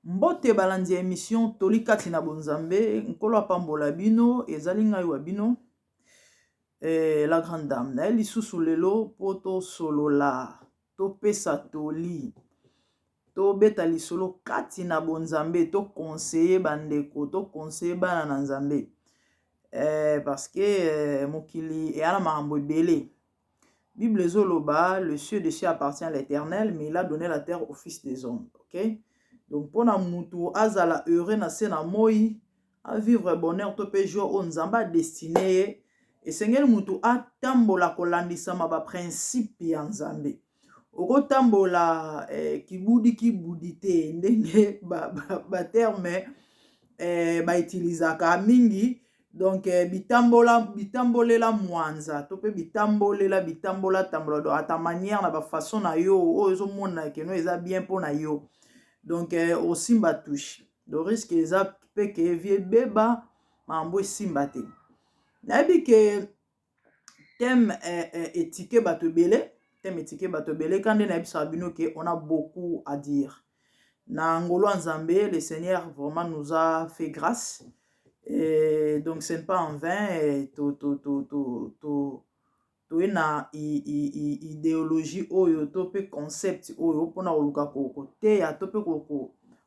Mbote balandi ya emission Toli kati na bonzambe, Nkolo apambola bino, ezali ngai wa bino la grande dame. Naye lisusu lelo po tosolola, topesa toli, tobeta lisolo kati na bonzambe, to conseiller bandeko, to conseiller bana na Nzambe. Parce que mokili eya na makambo ebele. Bible ezoloba le ciel de cieux appartient à l'Éternel, mais il a donné la terre au fils des hommes. OK? Donc pona mutu azala heureux na se na moi, a vivre bonheur to pe joie oyo Nzambe a destiné ye, esengeli mutu atambola kolandisama ba principe ya Nzambe. Okotambola kibudi kibudi te ndenge ba terme ba utilisaka mingi. Donc bitambola bitambolela mwanza to pe bitambolela bitambola tambola, donc ata manière na ba façon na yo oyo ozomona que no eza bien mpo na yo, donc osimba touche, donc risque eza pe ke vie ebeba, makambo esimba te. Nayebi ke thème etike bato ebele, thème etike bato ebele. Ka nde nayebisaka bino ke on a beaucoup à dire. Na ngolo ya Nzambe, le Seigneur vraiment nous a fait grâce et donc ce n'est pas en vain. To to to to to toye na idéologie oyo to mpe concept oyo mpona koluka koteya to mpe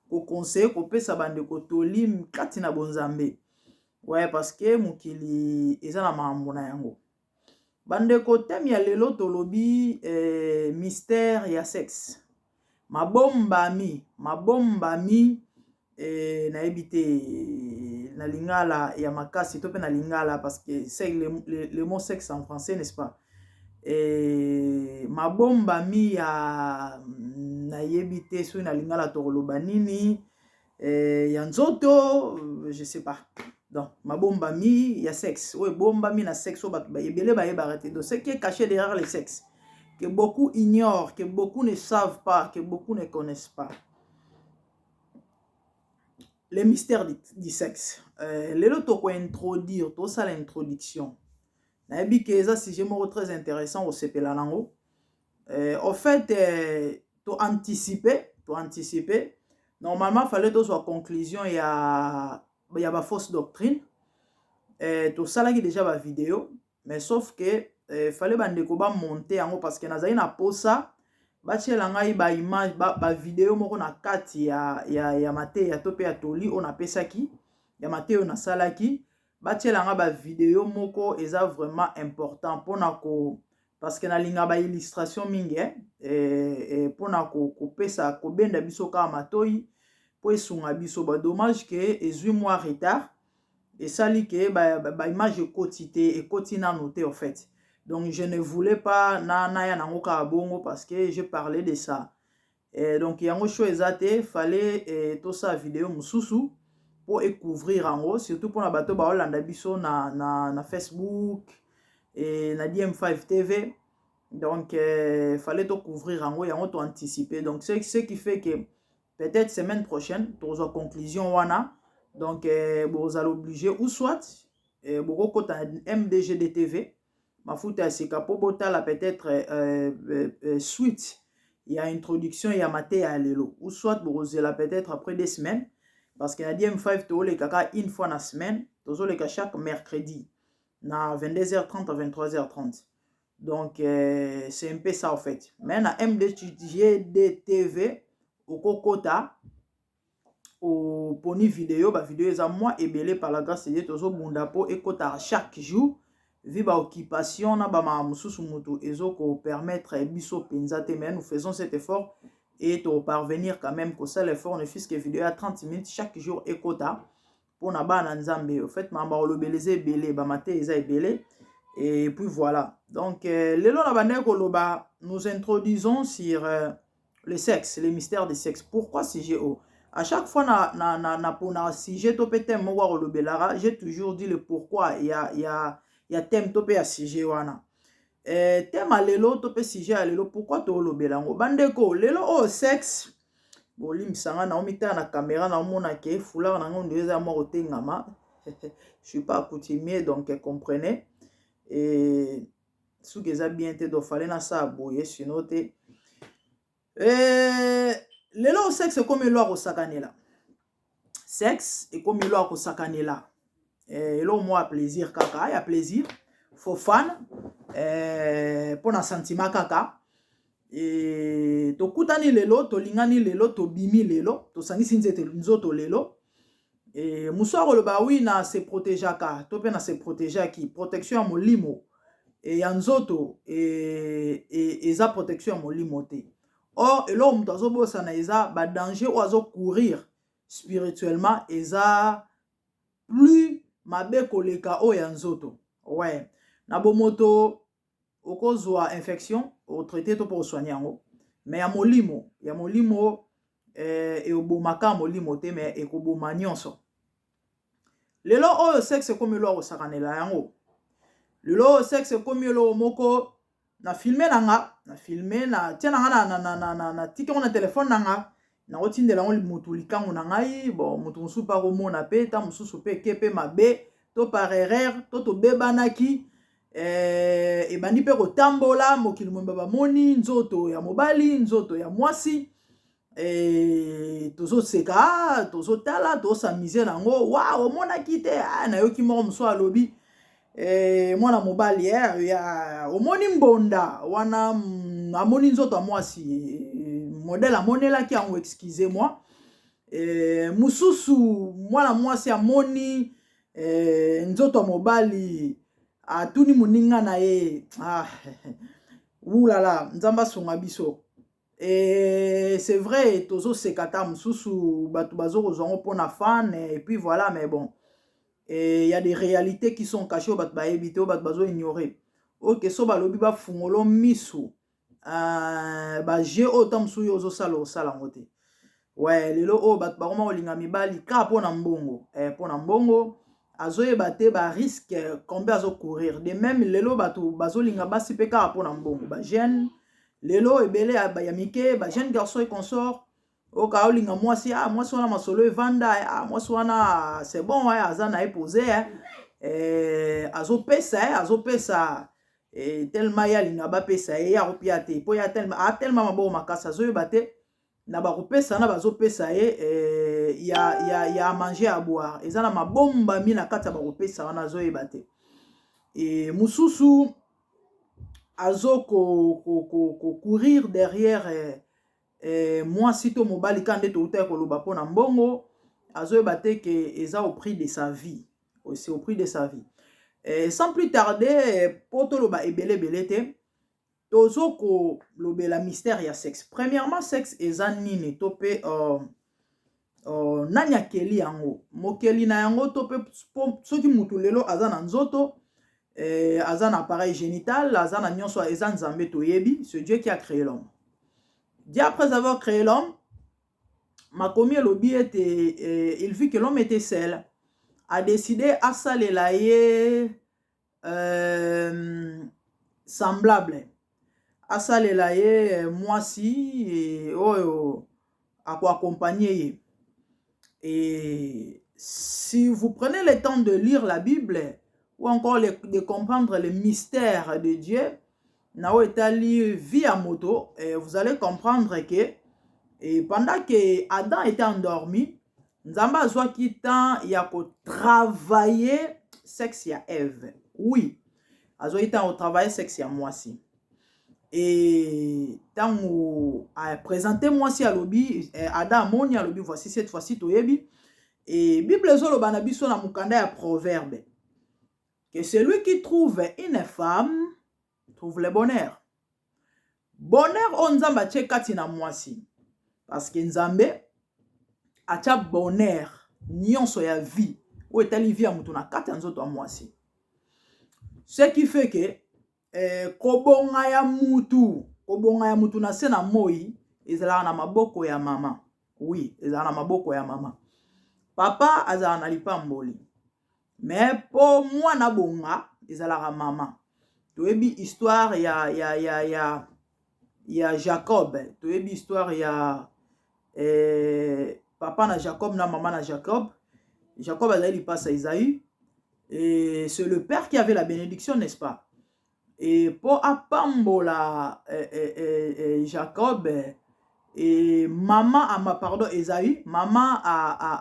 koconseiller, kopesa bandeko toli kati na bonzambe. Ouais, parce que mokili eza na makambo na yango. Bandeko, thème ya lelo tolobi mystère ya sexe, mabombami, mabombami nayebi te na lingala ya makasi to mpe na lingala, parce que c'est le mot sexe en français, n'est-ce pas? Mabombami ya, nayebi te soki na lingala tokoloba nini, ya nzoto, je sais pas. Donc mabombami ya sexe, oyo ebombami na sexe, oyo bato ebele bayebaka te. Donc ce qui est caché derrière le sexe, que beaucoup ignorent, que beaucoup ne savent pas, que beaucoup ne connaissent pas, le mystère du sexe. Lelo tokointroduire, tosala introduction. Nayebi ke eza sujet moko très intéressant, kosepela nango. Au fait, to anticiper, to anticiper. Normalement fallait tozwa conclusion ya bafausse doctrine. Tosalaki déjà bavideo, mais sauf que fallait bandeko bamonte yango, parce que nazali na posa batiela ngai baimage, bavideo moko na kati ya mateya to mpe ya toli oyo napesaki, ya mateya oyo nasalaki. Batiela nga bavideo moko, eza vraiment important mpona ko, parce que nalingaka baillustration mingi mpona kopesa, kobenda biso kaka matoi mpo esunga biso. Badommage ke ezwi mwa retard, esali ke baimage ekoti te, ekoti nano te en fait. Donc je ne voulais pas na naya nango kaka bongo, parce que je parlais de ça. Donc yango show eza te, fallait tosala video mosusu mpo ecouvrir yango, surtout mpona bato baolanda biso na Facebook e na DM5 TV. Donc fallait tocouvrir yango, yango toanticiper. Donc ce qui fait que peut-être semaine prochaine tozwa conclusion wana. Donc bozala obligé ou soit bokokota na MDGDTV mafuta ya sika mpo botala peut-être suite ya introduction ya mateya ya lelo, ou soit bokozela peut-être après 2 semaines, parce que na DM5 toolekaka une fois na semaine, tozoleka chaque mercredi na 22h30 à 23h30. Donc c'est un peu ça en fait. Mais na MDGDTV okokota, oponi video, bavideo eza mwa ebele. Par la grâce de Dieu, tozobunda mpo ekotaka chaque jour. Vu baoccupation na bamaka mosusu, motu ezokopermettre biso mpenza te, mais nous faisons cet effort et toparvenir quand même kosala effort, ne fût-ce que vidéo ya 30 minutes chaque jour ekota mpona bana Nzambe. Au fait, makambo kolobela eza ebele, bamate eza ebele et puis voilà. Donc lelo na bandaki koloba, nous introduisons sur le sexe, le mystère du sexe. Pourquoi sujet o? À chaque fois na pona sujet to mpe thème moko akolobelaka, j'ai toujours dit le pourquoi ya thème to mpe ya sujet wana. Thème ya lelo to mpe sujet ya lelo, pourquoi toolobela yango? Bandeko, lelo oyo sexe, bolimbisanga, naomitala na caméra, naomona ke foulard nango nde eza mwa kotengama. Je suis pas coutumier, donc comprenez. Et soki eza bien te, donc fallait nasala boye, sinon te. Lelo sexe ekomi eloko kosakanela. Sexe ekomi eloko ya kosakanela, eloko moko ya plaisir, kaka ya plaisir, for fun, mpo na sentiment kaka. Tokutani lelo, tolingani lelo, tobimi lelo, tosangisi nzoto lelo. Mosu akoloba: "Oui, na se protégeaka to mpe na se protégeaki." Protection ya molimo ya nzoto eza protection ya molimo te. Or eloko moto azobosana eza badanger oyo azocourir spirituellement, eza plus mabe koleka oyo ya nzoto. Ouais, na bomoto okozwa infection, otraite to mpo osoigne yango, mais ya molimo ebomaka molimo te, mais ekoboma nyonso. Lelo oyo sexe ekomi eloko kosakanela yango. Lelo oyo sexe ekomi eloko moko na filme na nga, na filme, na tia na nga, na tiki yango na telefone na nga, nakotindela yango motu likangu na ngai. Bon, motu mosusu mpe akomona mpe ta mosusu mpe eke mpe mabe to par erreur to tobebanaki, ebandi mpe kotambola mokili mobimba, bamoni nzoto ya mobali, nzoto ya mwasi. Tozoseka, tozotala, tozos'amuser nango. Wa omonaki te? Ah, nayoki moko mosusu alobi, mwana mobali, ya, omoni mbonda wana, amoni nzoto ya mwasi, modèle amonelaki yango, excusez moi. Mosusu mwana mwasi amoni nzoto ya mobali, atuni moninga na ye. Ah, wulala, Nzambe asunga biso. Et c'est vrai, tozoseka ta mosusu, bato bazokozwa yango mpona fun et puis voilà, mais bon, et y a des réalités qui sont cachées oyo bato bayebi te, oyo bato bazoignore. Ok, so balobi bafungolo miso, bajeu oyo ta mosusu oyo ozosala, osala yango te. Ouais, lelo oyo bato bakoma kolinga mibali kaka mpona mbongo, mpona mbongo, azoyeba te barisque combien azocourir. De même, lelo bato bazolinga basi mpe kaka mpona mbongo. Bajeune lelo ebele ya mike, bajeune garçon et consort, oka olinga mwasi, ah, mwasi wana masolo evanda, ah, mwasi wana c'est bon, aza na ye pose, azopesa, azopesa tellement ye alinga bapesa ye, ye akopia te mpo ye atelema maboko makasi, azoyeba te na bakopesa na bazopesa ye, ya manger, ya boire, eza na mabombami na kati ya bakopesa wana, azoyeba te. Mosusu azo courir derrière mwasi to mobali ka nde touta koloba mpona mbongo, azoyeba te ke eza au prix de sa vie, c'est au prix de sa vie. Sans plus tarder, mpo toloba ebele ebele te, tozo kolobela mystère ya sexe. Premièrement, sexe eza nini? To mpe nani akeli yango, mokeli na yango? To mpe soki mutu lelo aza na nzoto, aza na appareil génital, aza na nyonso, eza Nzambe. Toyebi, c'est Dieu qui a créé l'homme. Dieu, après avoir créé l'homme, makomi elobi ete il vit que l'homme était seul, a décidé asalela ye semblable, asalela ye mwasi oyo akoaccompagne ye. Et si vous prenez le temps de lire la Bible ou encore de comprendre le mystère de Dieu na oyo etali vie ya moto, vous allez comprendre que et pendant que Adam était endormi, Nzambe azwaki temps ya kotravailler sexe ya Eve. Oui, azwaki temps ya kotravailler sexe ya mwasi. E ntango aprésente mwasi, alobi, Adam amoni, alobi: "Voici, cette fois-ci toyebi." E Bible ezoloba na biso na mokanda ya Proverbe que celui qui trouve une femme trouve le bonheur. Bonheur oyo Nzambe atie kati na mwasi, parce que Nzambe atia bonheur nyonso ya vie oyo etali vie ya moto na kati ya nzoto ya mwasi, ce qui fait que kobonga ya mutu na se na moi ezalaka na maboko ya mama. Oui, ezalaka na maboko ya mama. Papa azalaka na lipamboli, mais mpo mwana bonga ezalaka mama. Toyebi histoire ya Jacob, toyebi histoire ya papa na Jacob na mama na Jacob. Jacob azali lipasa Esaü et c'est le père qui avait la bénédiction, n'est-ce pas? Et mpo apambola Jacob, E mama ama pardon Esaü, mama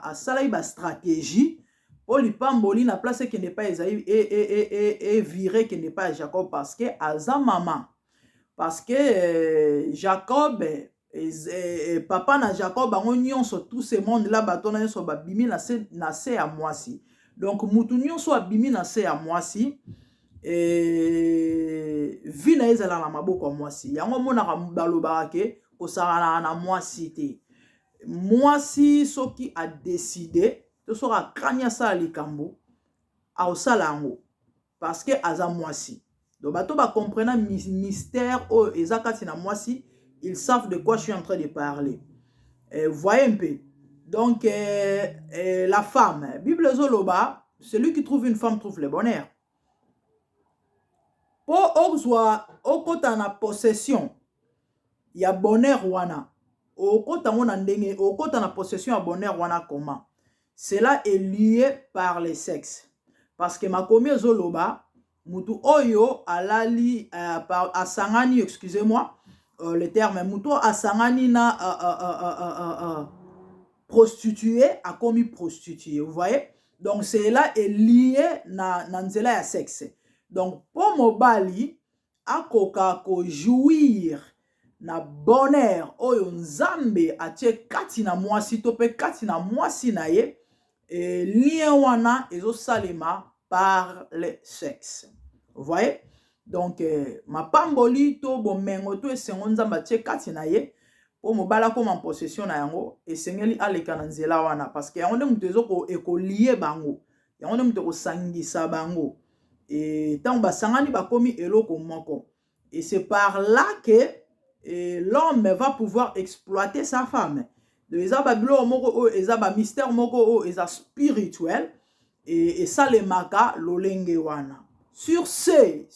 asalaki ba stratégie mpo lipamboli na place ekende epai Esaü evire ekende epai ya Jacob, parce que aza mama, parce que Jacob, papa na Jacob, bango nyonso, tout ce monde là, bato wana nyonso babimi na se ya mwasi. Donc mutu nyonso abimi na se ya mwasi, vie na ye ezalaka na maboko ya mwasi. Yango omonaka balobaka ke kosakanaka na mwasi te. Mwasi soki adécider to soki akani asala likambo, akosala yango parce que aza mwasi. Donc bato bacomprena mystère oyo eza kati na mwasi, ils savent de quoi je suis en train de parler. Voyez un peu. Donc la femme, Bible ezoloba: celui qui trouve une femme trouve le bonheur. Mpo ozwa, okota na possession ya bonheur wana, okota ngo na ndenge okota na possession ya bonheur wana, comment? Cela est lié par le sexe, parce que makomi ezoloba mutu oyo alali asangani, excusez-moi le terme, mutu oyo asangani na prostituée akomi prostituée. Vous voyez? Donc cela est lié na nzela ya sexe. Donc mpo mobali akoka kojouir na bonheur oyo Nzambe atie kati na mwasi to mpe kati na mwasi na ye, lien wana ezosalema par le sexe. Vous voyez? Donc mapamboli to bomengo to esengo Nzambe atie kati na ye, mpo mobali akóma possession na yango, esengeli aleka na nzela wana, parce que yango nde moto ekolier bango, yango nde moto ekosangisa bango. Ntango basangani, bakomi eloko moko, et c'est par là que l'homme va pouvoir exploiter sa femme. Donc eza babiloko moko oyo eza bamystère moko oyo eza spirituel, esalemaka lolenge wana. Sur ce,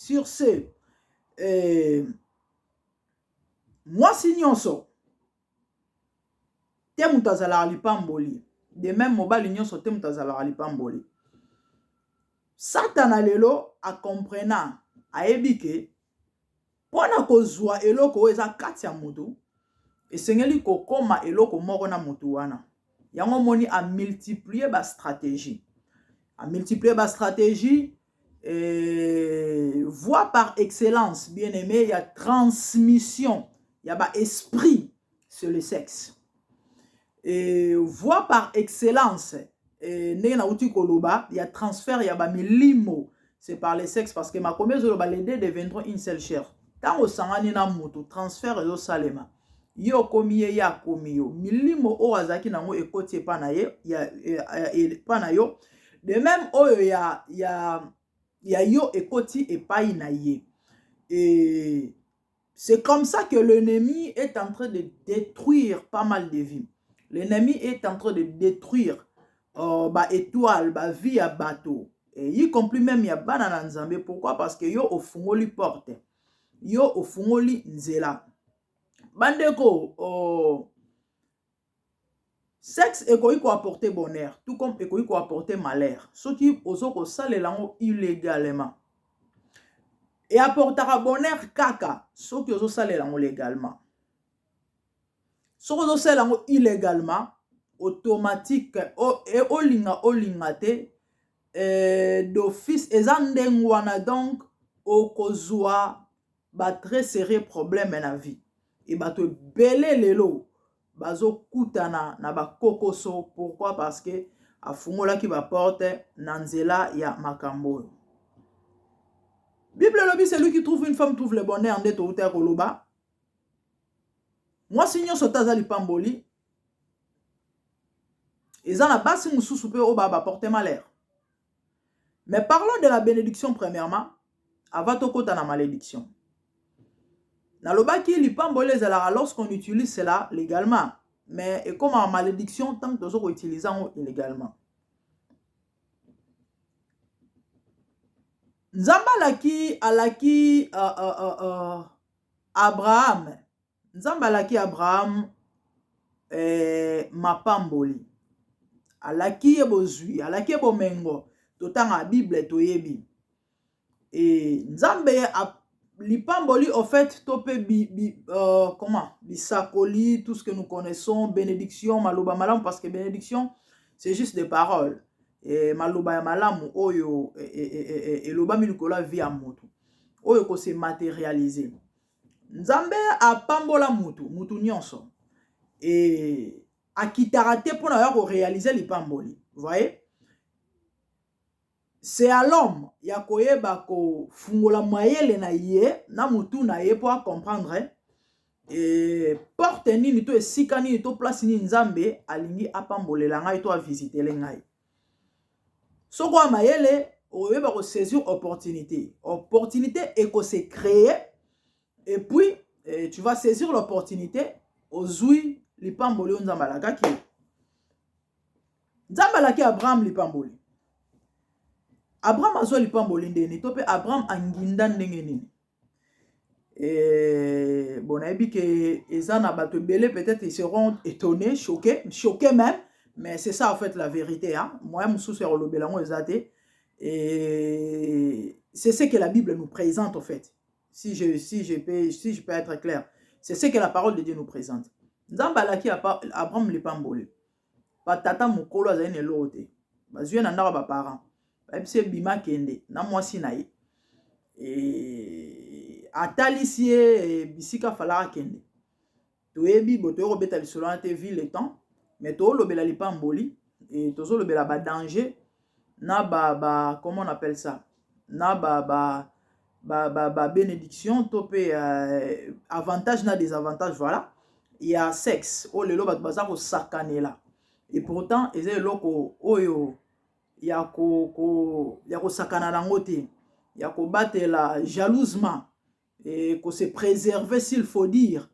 mwasi nyonso te moto azalaka lipamboli, de même mobali nyonso te moto azalaka lipamboli. Satana lelo acomprena, ayebi ke mpo na kozwa eloko oyo eza kati ya motu, esengeli kokóma eloko moko na motu wana. Yango omoni amultiplier bastratégie, amultiplier bastratégie. Voie par excellence, bien aimé, ya transmission ya baesprit, c'est le sexe. Et voie par excellence, ndenge nauti koloba, ya transfert ya bamilimo, c'est par le sexe, parce que makomi ezoloba: les deux deviendront une seule chair. Ntango osangani na moto, transfert ezosalema, ye okomi ye, ye akomi yo. Milimo oyo azalaki nango ekoti epa na ye, epa na yo. De même oyo ya yo ekoti epai na ye. Et c'est comme ça que l'ennemi est en train de détruire pas mal de vies. L'ennemi est en train de détruire baétoile, bavie ya bato, et y compris même ya bana na Nzambe. Pourquoi? Parce que yo ofungoli porte, yo ofungoli nzela. Bandeko, sexe ekoki koapporter bonheur tout comme ekoki koapporter malheur soki ozo kosalela yango illégalement. Eapportaka bonheur kaka soki ozosalela yango légalement. Soki ozosalela yango illégalement, automatique, olinga olinga te, d'office eza ndenge wana. Donc okozwa ba très sérieux problème na vie. E bato ebele lelo bazokutana na bakokoso. Pourquoi? Parce que afungolaki baporte na nzela ya makambo oyo. Bible elobi: celui qui trouve une femme trouve le bonheur. Nde touta ya koloba, mwasi nyonso te aza lipamboli. Eza na basi mosusu mpe oyo baa baporte malheur. Mais parlons de la bénédiction premièrement avant tokota na malédiction. Nalobaki lipamboli ezalaka lorsqu'on utilise cela légalement, mais ekomaka malédiction tant toza koutiliser yango illégalement. Nzambe alaki Abraham, Nzambe alaki Abraham mapamboli, alaki ye bozwi, alaki ye bomengo. Totanga Bible, toyebi. E Nzambe Lipamboli, au fait, to mpe bi, bi, comment, bisakoli, tout ce que nous connaissons, bénédiction, maloba malamu, parce que bénédiction, c'est juste des paroles e, maloba ya malamu oyo elobami likolo ya vie ya motu oyo kose matérialiser. Nzambe apambola mutu, mutu nyonso e akitaka te mpona ya koréaliser lipamboli. Voyez, c'est à l'homme ya koyeba kofungola mayele na ye na mutu na ye mpo acomprendre e porte nini to esika nini to place nini Nzambe alingi apambolela ngai to avisitele ngai. Soki oya mayele, okoyeba kosaisir opportunité. Opportunité ekose créer et puis tu vas saisir l'opportunité, ozwi lipamboli oyo Nzambe alakaki. Nzambe alaki Abraham lipamboli. Abraham azwa lipamboli ndeni to mpe Abraham anginda ndenge nini? Bon, nayebi ke eza na bato ebele, peut-être ils seront étonnés, choqués, choqués même, mais c'est ça en fait la vérité, hein? Moyen mosusu ya kolobela yango eza te. Et c'est ce que la Bible nous présente en fait. Si je peux être clair, c'est ce que la parole de Dieu nous présente. Nzambe alaki Abraham lipamboli. Batata mokolo azali na eloko te, bazwi ye na ndako ya baparent, bayebisi ebima, kende na mwasi na ye. Atalisi ye bisika falaka akende. Toyebi bo toyei kobeta lisolo wana te vu le temps, mais toolobela lipamboli e tozolobela badanger na ba, comment on appelle ça, na ba bénédiction to mpe avantage na désavantage, voilà, ya sexe oyo lelo bato baza kosakanela. Et pourtant eza eloko oyo ya kosakana nango te, ya kobatela jalousement et kose préserver, s'il faut dire,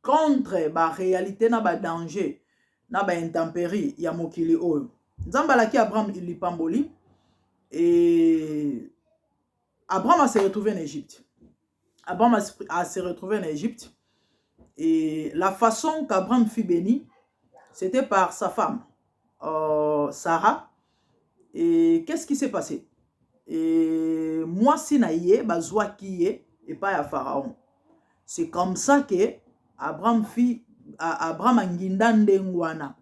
contre baréalité na badanger na baintempérie ya mokili oyo. Nzambe alaki Abraham lipamboli et Abraham a se retrouvé en Égypte. Abraham a se retrouvé en Égypte et la façon qu'Abraham fut béni, c'était par sa femme Sarah. Et qu'est-ce qui s'est passé? Et mwasi na ye bazwaki ye epai ya Pharaon. C'est comme ça que Abraham anginda ndenge wana.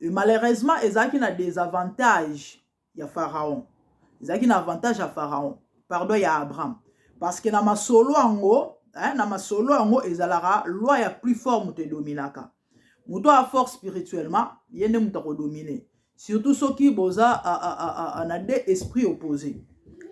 Et malheureusement ezalaki na désavantage ya Pharaon, ezalaki na avantage ya Pharaon, pardon, ya Abraham, parce que na masolo yango, na masolo yango ezalaka loi ya plus fort. Moto edominaka, moto a fort spirituellement, ye nde moto akodomine, surtout soki boza na deux esprits opposés,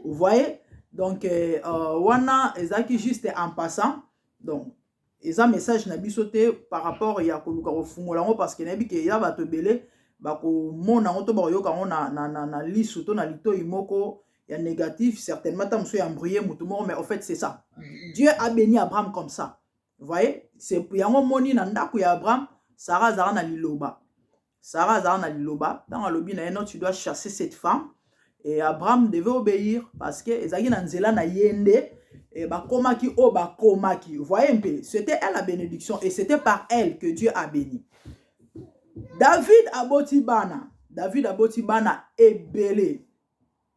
vous voyez. Donc wana ezalaki juste en passant. Donc eza message na biso te par rapport ya koluka kofungola yango, parce que nayebi ke eza bato ebele bakomona yango to bakoyoka yango na lisu to na litoi moko ya négatif, certainement ta mosusu ya embrouiller motu moko, mais en fait c'est ça. Dieu a béni Abraham comme ça, vous voyez. C'est yango moni na ndako ya Abraham, Sara azalaka na liloba. Sara azalaka na liloba. Ntango alobi na ye: "Non, tu dois chasser cette femme", et Abraham devait obéir parce que ezalaki na nzela na ye nde bakomaki oyo bakomaki. Voyez mpe, c'était elle la bénédiction et c'était par elle que Dieu a béni. David aboti bana. David aboti bana ebele.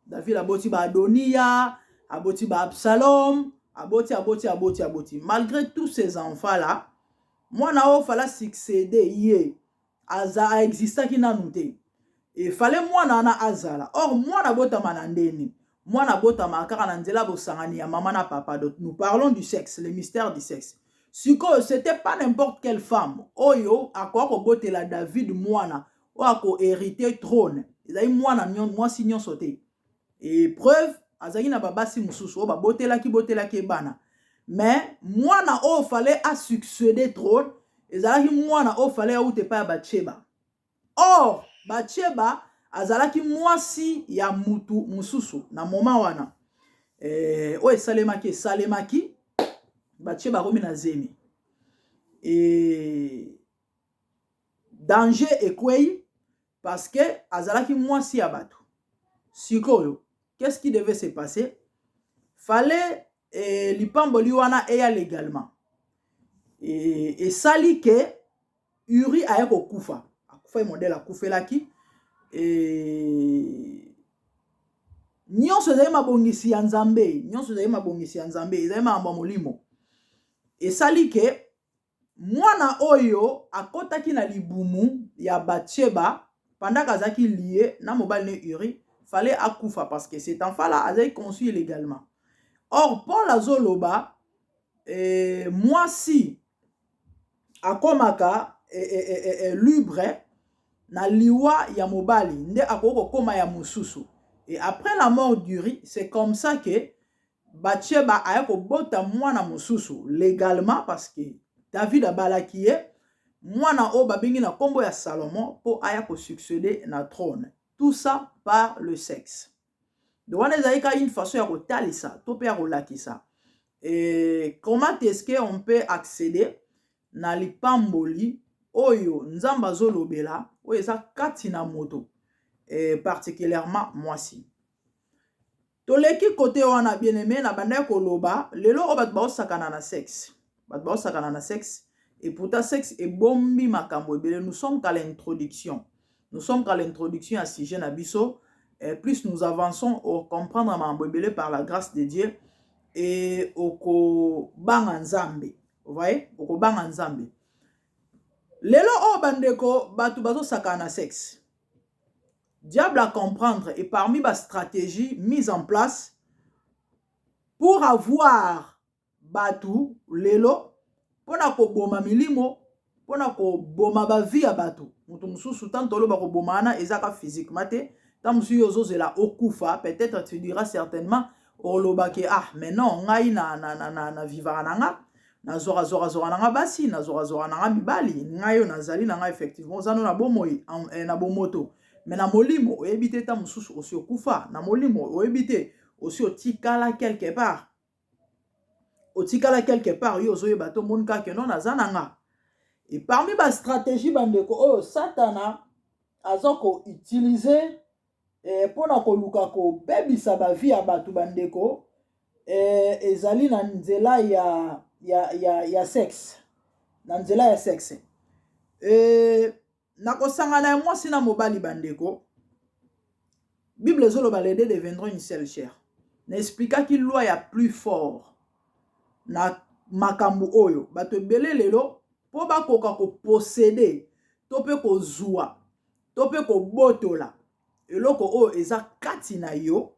David aboti baAdoniya, aboti baAbsalom, aboti, aboti, aboti, aboti. Malgré tous ces enfants là, mwana oyo fallait succéder ye aza aexistaki nanu te. Efale mwana wana azala. Or mwana abotama na ndeni? Mwana abotama kaka na nzela bosangani ya mama na papa. Donc nous parlons du sexe, le mystère du sexe. Sikoyo c'était pas n'importe quelle femme oyo akoka kobotela David mwana oyo akohériter trône. Ezali mwana mwasi nyonso te. Et preuve, azalaki na babasi mosusu oyo babotelaki botelaki ye bana, mais mwana oyo fallait asuccéder trône ezalaki mwana oyo fallait auta epai ya Batsheba. Or Batsheba azalaki mwasi ya mutu mosusu na moment wana. Oyo esalemaki, Batsheba akomi na zemi e danger ekwei parce que azalaki mwasi ya bato. Sikoyo qu'est-ce qui devait se passer? Fallait lipamboli wana eya légalement. Esali ke Uri aye kokufa, akufa ye modèle akufelaki. Nyonso ezali mabongisi ya Nzambe, nyonso ezali mabongisi ya Nzambe, ezali makambo ya molimo. Esali ke mwana oyo akotaki na libumu ya Bathsheba pendant qu'azalaki lié na mobali ne Uri, fallait akufa parce que cet enfant là azalaki conçu illégalement. Or Paul azoloba eh, mwasi akomaka eh, eh, eh, eh, libre na liwa ya mobali nde akoki kokoma ya mosusu. Et après la mort d'Uri, c'est comme ça que Bathsheba aya kobota mwana mosusu légalement parce que David abalaki ye, mwana oyo babengi na nkombo ya Salomon mpo aya kosuccéder na trône. Tout ça par le sexe. Donc wana ezali kaka une façon ya kotalisa to mpe ya kolakisa et comment est-ce que on peut accéder na lipamboli oyo Nzambe azolobela, oyo eza kati na moto, et particulièrement mwasi. Toleki kote wana, bien aimé. Na bandaki koloba lelo oyo bato baosakana na sexe, bato baosakana na sexe, et pourtant sexe ebombi makambo ebele. Nous sommes qu'à l'introduction, nous sommes qu'à l'introduction ya sujet na biso. Et plus nous avançons, ocomprendre makambo ebele par la grâce de Dieu et okobanga Nzambe. Voyez, okobanga Nzambe. Lelo oyo, bandeko, bato bazosakana na sexe. Diable à comprendre et parmi ba stratégie mise en place pour avoir bato lelo, mpona koboma milimo, mpona koboma bavie ya bato. Moto mosusu, tant toloba koboma wana, ezaka physiquement te. Ntango mosusu yo ozozela okufa, peut-être tu diras certainement, olobaki: "Ah mais non, ngai na vivaka na nga, nazwaka na nga basi, nazwaka na nga mibali, ngai oyo nazali na nga." Effectivement, oza no na bomoi na bomoto, mais na molimo oyebi te. Ta mosusu osi okufa na molimo, oyebi te, osi otikala quelque part, otikala quelque part, yo ozoyeba te, omoni kaka no naza na nga. Et parmi bastratégie, bandeko, oyo Satana aza koutiliser mpona koluka kobebisa bavie ya bato, bandeko, ezali na nzela ya sexe, na nzela ya sexe, na kosangana ya mwasi na mobali. Bandeko, Bible ezoloba: "Les deux deviendront une seule chair." Na expliquaki loi ya plus fort na makambo oyo. Bato ebele lelo, mpo bakoka koposséder to mpe kozwa to mpe kobotola eloko oyo eza kati na yo,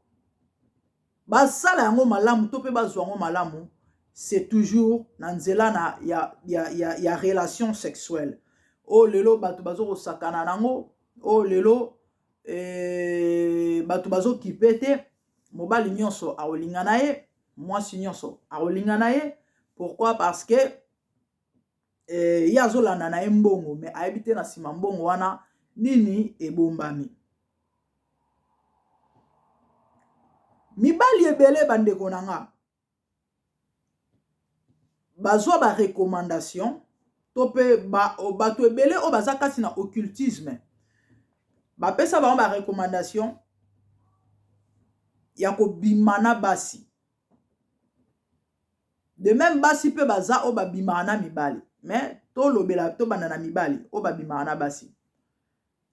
basala yango malamu to mpe bazwa yango malamu, c'est toujours na nzela na ya relation sexuelle oyo lelo bato baza kosakana nango, oyo lelo bato bazokipe te. Mobali nyonso akolinga na ye, mwasi nyonso akolinga na ye. Pourquoi? Parce que ye azolanda na ye mbongo, mais ayebi te na nsima mbongo wana nini ebombami. Mibali ebele, bandeko na nga, bazwa barecommandation to mpe bato ebele oyo baza kati na occultisme bapesa bango barecommandation ya kobima na basi. De même, basi mpe baza oyo babimaka na mibali, mais tolobela, tobanda na mibali oyo babimaka na basi.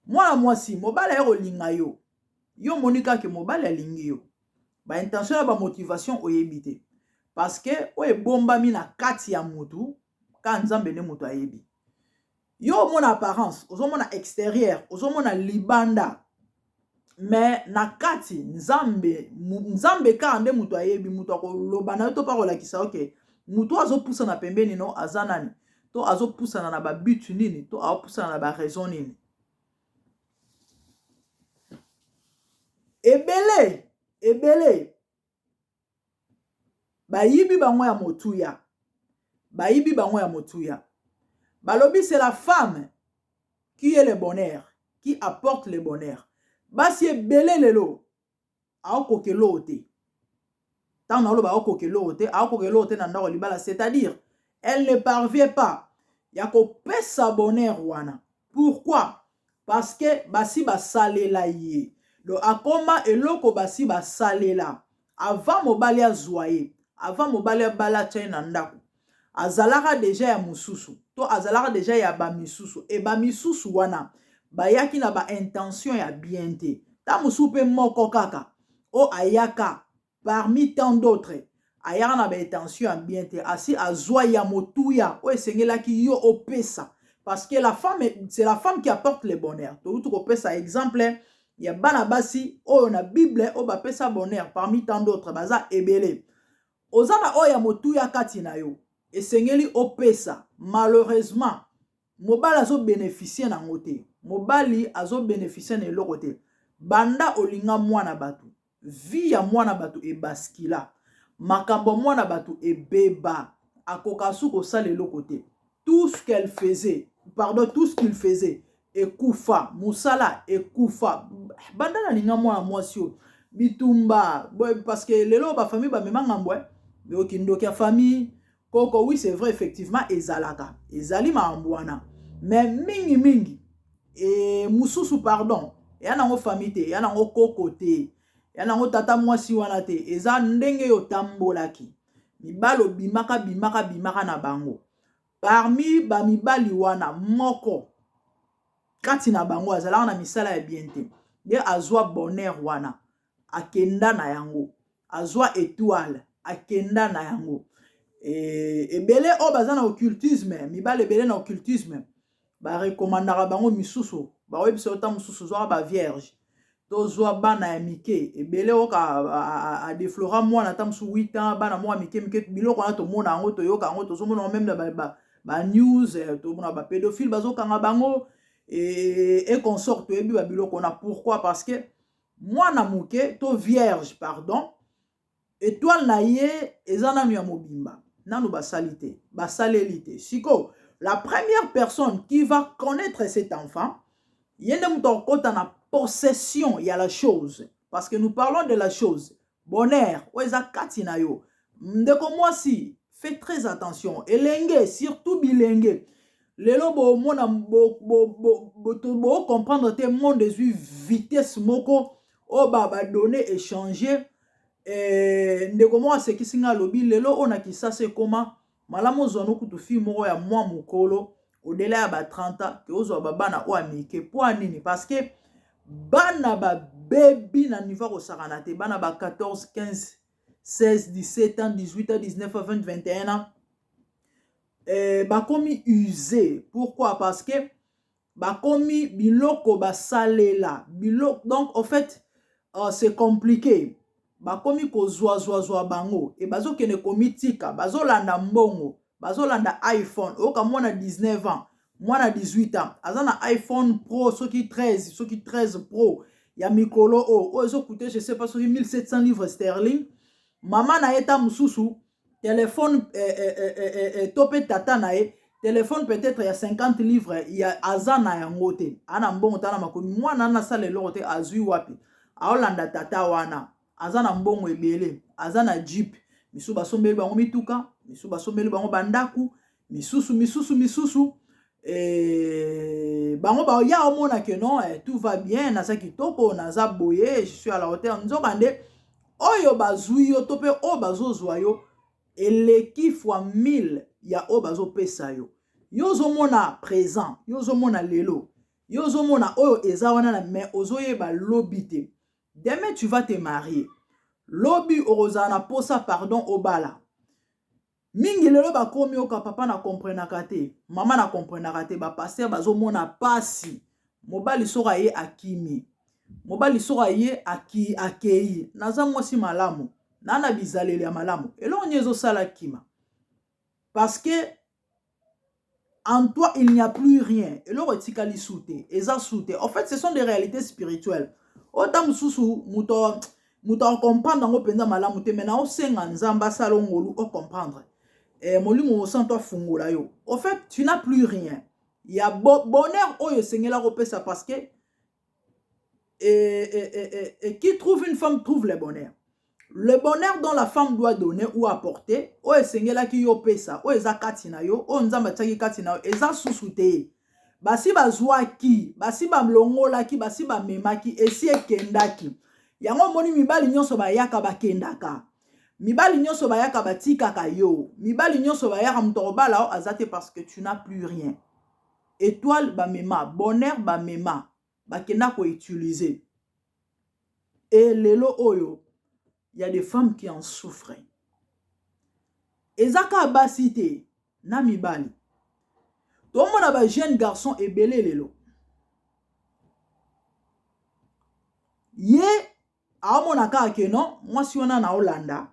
Mwana mwasi, mobali aye kolinga yo, yo omoni kaka mobali alingi yo, baintention na bamotivation oyebi te, parce que oyo ebombami na kati ya motu, ka Nzambe nde moto ayebi. Yo omona apparence, ozomona extérieur, ozomona libanda, mais na kati, Nzambe, Nzambe kaka nde moto ayebi. Moto akoloba na yo to mpe akolakisa: "Ok, moto azopusana pembeni no aza nani?" To azopusana na babut nini, to azopusana na baraison nini. Ebele ebele bayibi bango ya motuya, bayibi bango ya motuya. Balobi c'est la femme qui est le bonheur, qui apporte le bonheur. Basi ebele lelo aokoka eloko te. Ntango naoloba aokoka eloko te, aokoka eloko te na ndako ya libala, c'est-à-dire elle ne parvient pas ya kopesa bonheur wana. Pourquoi? Parce que basi basalela ye. Donc akoma eloko basi basalela avant mobali azwa ye, avant mobali abala atya ye na ndako. Azalaka déjà ya mosusu to azalaka déjà ya bamisusu, e bamisusu wana bayaki na baintention ya bien te. Ta mosusu mpe moko kaka Oyo ayaka parmi tant d'autres, ayaka na baintention ya bien te. Asi azwa ya motuya oyo esengelaki yo opesa, parce que la femme, c'est la femme qui apporte le bonheur. Touti kopesa exemple ya bana basi oyo na Bible oyo bapesa bonheur parmi tant d'autres, baza ebele. Oza na oyo ya motuya kati na yo, esengeli opesa. Malheureusement, mobali azobénéficie nango te. Mobali azobénéficie na eloko te. Banda olinga mwana bato, vie ya mwana bato ebaskila, makambo ya mwana bato ebeba, akoka su kosala eloko te. Tout ce qu'elle faisait, pardon, tout ce qu'il faisait ekufa, mosala ekufa. Banda nalinga mwana mwasi oyo, bitumba, parce que lelo bafamille bamema ngambo, okindoki ya famille koko. Oui, c'est vrai, effectivement ezalaka, ezali makambo wana, mais mingimingi e mosusu, pardon, eya nango famille te, eya nango koko te, eya nango tata mwasi wana te. Eza ndenge oyo otambolaki, mibali obimaka, bimaka, bimaka na bango. Parmi bamibali wana, moko kati na bango azalaka na misala ya bien te, nde azwa bonheur wana, akenda na yango, azwa étoile, akenda na yango. Ebele oyo baza na occultisme, mibali ebele na occultisme barekomandaka bango misusu, bakoyebisa yo ta mosusu zwaka bavierge, tozwa bana ya mike ebele. Oyoka adeflora mwana ata mosusu 8 ans, bana mwa mike mike. Biloko wana tomona yango, toyoka yango, tozomona yango même na banews, tomona bapédophile bazokanga bango et consort. Toyebi babiloko wana. Pourquoi? Parce que mwana moke to vierge, pardon, étoile na ye eza nanu ya mobimba, nanu basali te, basaleli te. Sikoyo, la première personne qui va connaître cet enfant, ye nde moto akokɔta na possession ya la chose, parce que nous parlons de la chose bonheur oyo eza kati na yo. Ndeko mwasi, fais très attention. Elenge, surtout bilenge, lelo bomona, bocomprendre te, monde ezwi vitesse moko oyo badonnées échange. Ndeko moko asekisi nga, alobi lelo oyo na Kisasa ekoma malamu ozwa no kutu fille moko ya mwa mokolo, au-delà ya ba 30 ans, ke ozwa babana oyo ya mike. Mpo ya nini? Parce que bana babebi na niveau ya kosakana te. Bana ba 14, 15, 16, 17 ans, 18 ans, 19 ans, 20, 21 ans, bakomi usé. Pourquoi? Parce que bakomi biloko basalela biloko. Donc en fait, c'est compliqué. Bakomi kozwazwazwa bango e bazokende komitika, bazolanda mbongo, bazolanda iPhone. Oyoka mwana 19 ans, mwana 18 ans aza na iPhone Pro soki 13, soki 13 Pro ya mikolo oyo, oyo ezocoûter, je sais pas, soki 1700 livres sterling. Mama na ye ta mosusu telefone to mpe tata na ye telefone peut-être ya 50 livres ya aza na yango te, ana mbongo ta na makomi. Mwana ana asala eloko te, azwi wapi? Aolanda tata wana aza na mbongo ebele, aza na jeep. Misusu basombeli bango mituka, misusu basombeli bango bandako, misusu, misusu, misusu. Bango baya omona ke non, tout va bien, naza kitoko, naza boye, je suis à la hauteur. Nzoka nde oyo bazwi yo to mpe oyo bazozwa yo eleki fois 1000 ya oyo bazopesa yo. Yo ozomona présent, yo ozomona lelo, yo ozomona oyo eza wana na, mais ozoyeba lobi te. Demain tu vas te marier, lobi okozala na posa, pardon, obala. Mingi lelo bakomi oka papa na komprenaka te, mama na komprenaka te. Bapasteur bazomona pasi. Mobali soki aye, akimi. Mobali soki aye, akei. Naza mwasi malamu, naa na bizaleli ya malamu, eloko nini ezosala kima? Parce que en toi il n'y a plus rien, eloko etikali su te, eza su te. En fait, ce sont des réalités spirituelles oyo ta mosusu moto moto acomprendre yango mpenza malamu te, mais na osenga Nzambe asala ngolu ocomprendre, Molimo Mosantu afungola yo. Au fait, tu n'as plus rien ya bonheur oyo esengela kopesa, parce que et qui trouve une femme trouve le bonheur. Le bonheur dont la femme doit donner ou apporter, oyo esengelaki yo pesa, oyo eza kati na yo, oyo Nzambe atiaki kati na yo, eza susu te. Basi bazwaki, basi balongolaki, basi bamemaki, esi ekendaki yango. Omoni, mibali nyonso bayaka, bakendaka. Mibali nyonso bayaka, batikaka yo. Mibali nyonso bayaka, moto akobala o aza te, parce que tu n'as plus rien. Étoile bamema, bonheur bamema, bakenda koutiliser. Et lelo oyo ya des femmes qui en souffrent. Eza kaka basi te na mibali. Tomona ba jeune garçon ebele lelo. Ye aomona kaka ke non mwasi wana na olanda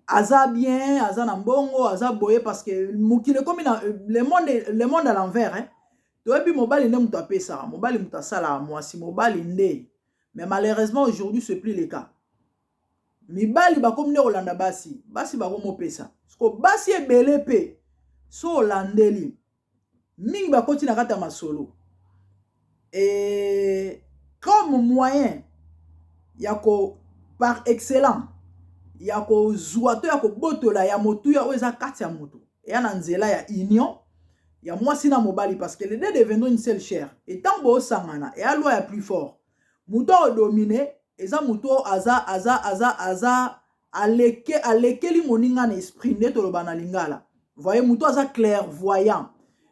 aza bien, aza na mbongo, aza boye, parce que mokili ekomi na le monde à l'envers, hein. Toyebi mobali nde moto apesaka, mobali moto asalaka mwasi, mobali nde. Mais malheureusement, aujourd'hui, c'est plus le cas. Mibali bakomi nde kolanda basi, basi bakomopesa. Siko basi ebele mpe so olandeli mingi, bakoti na kati ya masolo e comme moyen ya ko par excellent ya kozwa to ya kobotola ya motuya oyo eza kati ya moto, eya na nzela ya union ya mwasi na mobali, parce que les deux deviendront une seule chair. Et ntango boosangana, eya loi ya plus fort. Moto aodomine eza moto oyo aza aleke, alekeli moninga na esprit, nde toloba na lingala. Voye, moto aza clairvoyant,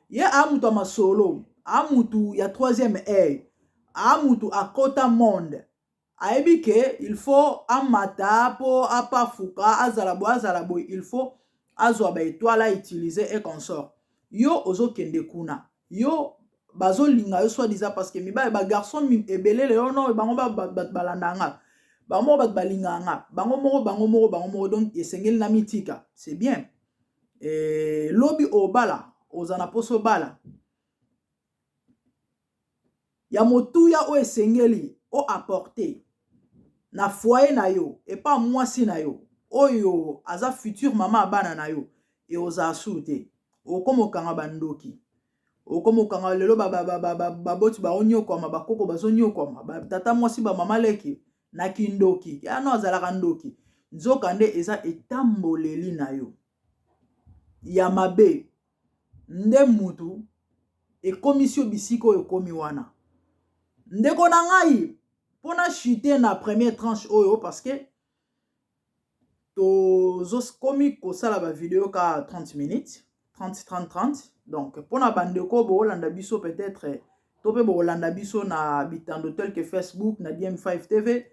ye aa moto ya masolo, aa mutu ya troisième œil, aa mutu akota monde, ayebi ke il faut amata mpo apafuka, azala boye, azala boye, il faut azwa baétoile, autiliser et consort. Yo ozokende kuna, yo bazolinga yo soi-disant, parce que mibali, bagarçon ebele lelo, no bango bato balanda nga, bango moko bato balingaka nga, bango moko, bango moko, bango moko. Donc esengeli na mitika, c'est bien. E, lobi obala, oza na mposa obala ya motuya oyo esengeli oapporte na foyer na yo epa mwasi na yo oyo aza future mama ya bana na yo, e ozala suru te. Okoma okanga bandoki, okoma okanga lelo baboti baonyokwama, bakoko bazonyokwama, batata mwasi, bamama leki na kindoki yano azalaka ndoki. Nzoka nde eza etamboleli na yo ya mabe nde mutu ekomisi yo bisika oyo ekomi wana. Ndeko na ngai, mpona chute na première tranche oyo, parce que tozokomi kosala bavideo ka 30 minutes, 30 30 30. Donc mpona bandeko boolanda biso peut-être to mpe bokolanda biso na bitando tel que Facebook na DM5 TV,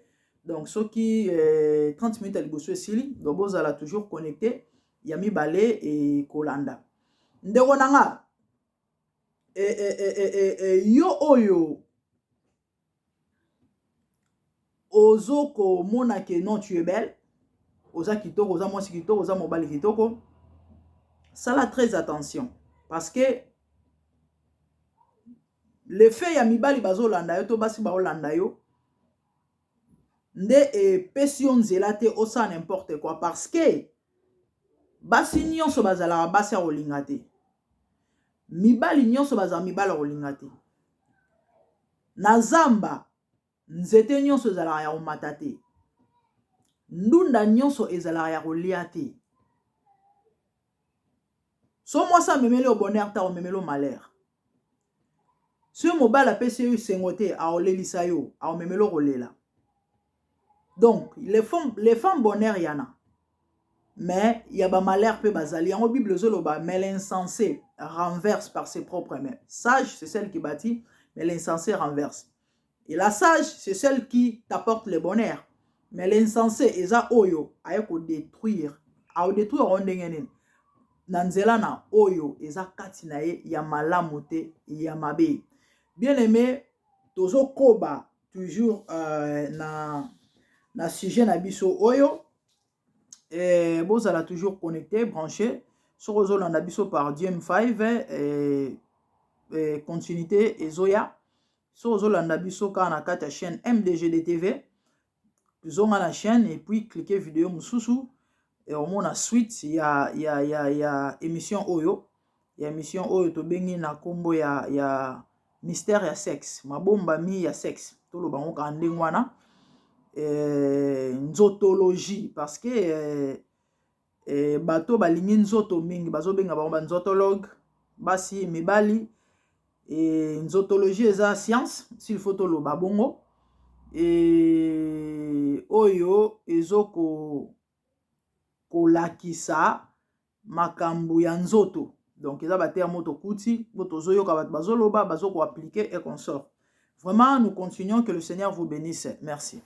donc soki 30 minutes ya liboso esili, donc bozala toujours connecté ya mibale ekolanda. Ndeko na nga, yo oyo ozokomona ke non, tu es belle, oza kitoko, oza mwasi kitoko, oza mobali kitoko, sala très attention, parce que le fait ya mibali bazolanda yo to basi baolanda yo nde epesi yo nzela te osala n'importe quoi, parce que basi nyonso bazalaka basi ya kolinga te, mibali nyonso bazala mibali ya kolinga te. Na zamba, nzete nyonso ezalaka ya komata te, ndunda nyonso ezalaka ya kolia te. So mwasi amemeli yo bonheur te, akomemeli yo malheur. Soki mobali apesi yo esengo te, aolelisa yo, aomemeli yo kolela. Donc les femmes bonheur yana, mais ya bamalheur mpe bazali. Yango Bible ezoloba: "Mais l'insensé renverse par ses propres mains." Sage, c'est celle qui bâtit, mais l'insensé renverse. Et la sage, c'est celle qui t'apporte le bonheur, mais l'insensé eza oyo aye kodétruire. Aodétruire yango ndenge nini? Na nzela na oyo eza kati na ye ya malamu te, ya mabe. Bien aimé, tozokoba toujours na sujet na biso oyo. Bozala toujours connecté, branché. Soki ozolanda biso par DM5, continuité ezoya. Soki ozolanda biso kaka na kati ya chaîne MDGD TV, zonga na chaîne et puis cliquer vidéo mosusu, omona suite ya émission oyo, ya émission oyo tobengi na nkombo ya mystère ya sexe, mabombami ya sexe. Toloba yango kaka ndenge wana, nzotologie, parce que bato balingi nzoto mingi, bazobenga bango banzotologue, basi, mibali. E, nzotologie eza science, s'il faut toloba bongo, e, oyo ezoko kolakisa makambo ya nzoto. Donc eza baterme oyo tokuti po tozoyoka bato bazoloba, bazokoappliquer et consort. Vraiment, nous continuons. Que le Seigneur vous bénisse. Merci.